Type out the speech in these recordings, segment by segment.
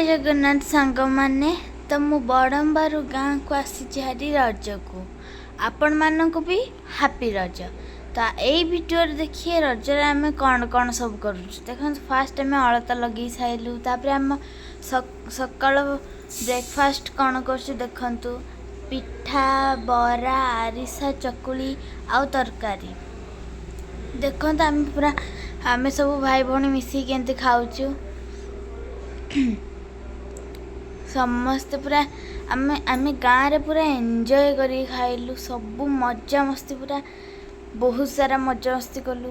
ଜଗନ୍ନାଥ ସାଙ୍ଗମାନେ, ତ ମୁଁ ବଡ଼ମ୍ବାରୁ ଗାଁକୁ ଆସିଛି ହାରି ରଜକୁ। ଆପଣମାନଙ୍କୁ ବି ହାପି ରଜ। ତ ଏଇ ଭିଡ଼ିଓରେ ଦେଖିବେ ରଜରେ ଆମେ କ'ଣ କ'ଣ ସବୁ କରୁଛୁ। ଦେଖନ୍ତୁ, ଫାଷ୍ଟ ଆମେ ଅଳତା ଲଗେଇ ସାରିଲୁ। ତାପରେ ଆମ ସକାଳ ବ୍ରେକଫାଷ୍ଟ କ'ଣ କରୁଛୁ ଦେଖନ୍ତୁ: ପିଠା, ବରା, ଆରିସା, ଚକୁଳି ଆଉ ତରକାରୀ। ଦେଖନ୍ତୁ, ଆମେ ପୁରା ଆମେ ସବୁ ଭାଇ ଭଉଣୀ ମିଶିକି କେମିତି ଖାଉଛୁ। ସମସ୍ତେ ପୁରା ଆମେ ଆମେ ଗାଁରେ ପୁରା ଏନ୍ଜୟ କରିକି ଖାଇଲୁ। ସବୁ ମଜାମସ୍ତି, ପୁରା ବହୁତ ସାରା ମଜାମସ୍ତି କଲୁ।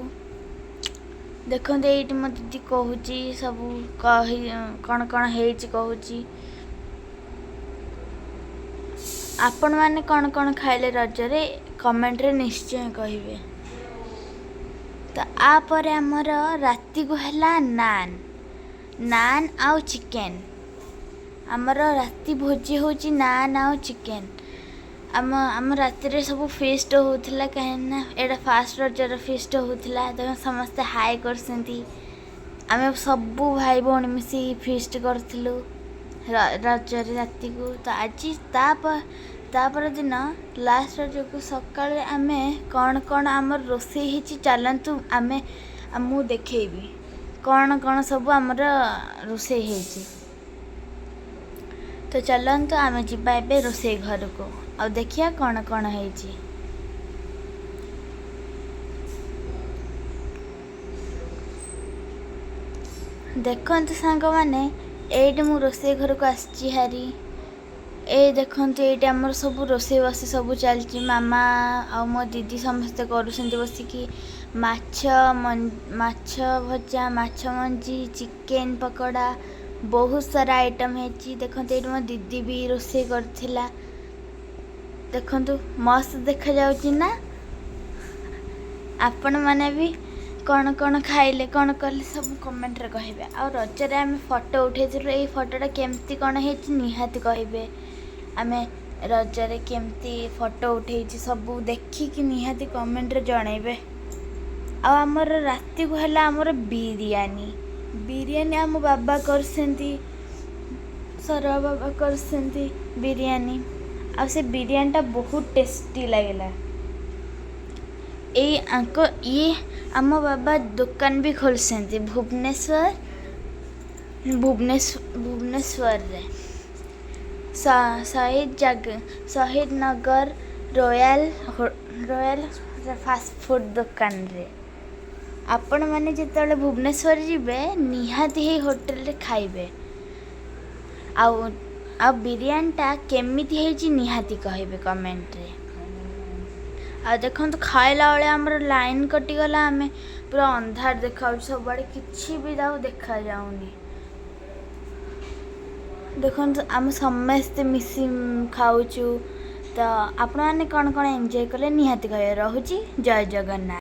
ଦେଖନ୍ତୁ, ଏଇଠି ମୋ ଦିଦି କହୁଛି ସବୁ, କହି କ'ଣ କ'ଣ ହେଇଛି କହୁଛି। ଆପଣମାନେ କ'ଣ କ'ଣ ଖାଇଲେ ରଜରେ, କମେଣ୍ଟରେ ନିଶ୍ଚୟ କହିବେ। ତ ଆପରେ ଆମର ରାତିକୁ ହେଲା ନାନ୍, ନାନ୍ ଆଉ ଚିକେନ୍। ଆମର ରାତି ଭୋଜି ହେଉଛି ନାନ୍ ଆଉ ଚିକେନ୍। ଆମ ରାତିରେ ସବୁ ଫିଷ୍ଟ ହେଉଥିଲା, କାହିଁକିନା ଏଇଟା ଫାଷ୍ଟ ରଜର ଫିଷ୍ଟ ହେଉଥିଲା। ତେଣୁ ସମସ୍ତେ ହାଇ କରୁଛନ୍ତି। ଆମେ ସବୁ ଭାଇ ଭଉଣୀ ମିଶିକି ଫିଷ୍ଟ କରୁଥିଲୁ ରଜରେ ରାତିକୁ। ତ ଆଜି ତାପର ଦିନ ଲାଷ୍ଟ ରଜକୁ ସକାଳେ ଆମେ କ'ଣ କ'ଣ ଆମର ରୋଷେଇ ହେଇଛି, ଚାଲନ୍ତୁ ଆମେ ମୁଁ ଦେଖେଇବି କ'ଣ କ'ଣ ସବୁ ଆମର ରୋଷେଇ ହେଇଛି। ତ ଚାଲନ୍ତୁ, ଆମେ ଯିବା ଏବେ ରୋଷେଇ ଘରକୁ ଆଉ ଦେଖିବା କ'ଣ କ'ଣ ହେଇଛି। ଦେଖନ୍ତୁ ସାଙ୍ଗମାନେ, ଏଇଠି ମୁଁ ରୋଷେଇ ଘରକୁ ଆସିଛି ହାରି। ଏଇ ଦେଖନ୍ତୁ, ଏଇଠି ଆମର ସବୁ ରୋଷେଇବାସ ସବୁ ଚାଲିଛି। ମାମା ଆଉ ମୋ ଦିଦି ସମସ୍ତେ କରୁଛନ୍ତି ବସିକି। ମାଛ ମାଛ ଭଜା, ମାଛ ମଞ୍ଜି, ଚିକେନ୍ ପକୋଡ଼ା, ବହୁତ ସାରା ଆଇଟମ୍ ହେଇଛି। ଦେଖନ୍ତୁ, ଏଇଠି ମୋ ଦିଦି ବି ରୋଷେଇ କରିଥିଲା। ଦେଖନ୍ତୁ, ମସ୍ତ ଦେଖାଯାଉଛି ନା? ଆପଣମାନେ ବି କ'ଣ କ'ଣ ଖାଇଲେ, କ'ଣ କଲେ, ସବୁ କମେଣ୍ଟରେ କହିବେ। ଆଉ ରଜରେ ଆମେ ଫଟୋ ଉଠେଇଥିଲୁ। ଏଇ ଫଟୋଟା କେମିତି କ'ଣ ହେଇଛି ନିହାତି କହିବେ। ଆମେ ରଜରେ କେମିତି ଫଟୋ ଉଠେଇଛି ସବୁ ଦେଖିକି ନିହାତି କମେଣ୍ଟରେ ଜଣେଇବେ। ଆଉ ଆମର ରାତିକୁ ହେଲା ଆମର ବିରିୟାନୀ। ବିରିୟାନୀ ଆମ ବାବା କରିଛନ୍ତି, ସରବା ବାବା କରିଛନ୍ତି ବିରିୟାନୀ। ଆଉ ସେ ବିରିୟାନୀଟା ବହୁତ ଟେଷ୍ଟି ଲାଗିଲା। ଏଇ ଆଙ୍କ ଇଏ ଆମ ବାବା ଦୋକାନ ବି ଖୋଲିଛନ୍ତି ଭୁବନେଶ୍ୱରରେ ଶହୀଦ ଜାଗ Shahid Nagar royal royal fast food ଦୋକାନରେ। ଆପଣମାନେ ଯେତେବେଳେ ଭୁବନେଶ୍ୱର ଯିବେ, ନିହାତି ହେଇ ହୋଟେଲରେ ଖାଇବେ। ଆଉ ଆଉ ବିରିୟାନୀଟା କେମିତି ହେଇଛି ନିହାତି କହିବେ କମେଣ୍ଟରେ। ଆଉ ଦେଖନ୍ତୁ, ଖାଇଲା ବେଳେ ଆମର ଲାଇନ୍ କଟିଗଲା। ଆମେ ପୁରା ଅନ୍ଧାର ଦେଖାଯାଉଛି ସବୁଆଡ଼େ, କିଛି ବି ଆଉ ଦେଖାଯାଉନି। ଦେଖନ୍ତୁ, ଆମେ ସମସ୍ତେ ମିଶି ଖାଉଛୁ। ତ ଆପଣମାନେ କ'ଣ କ'ଣ ଏନ୍ଜୟ କଲେ ନିହାତି କହିବେ। ରହୁଛି, ଜୟ ଜଗନ୍ନାଥ।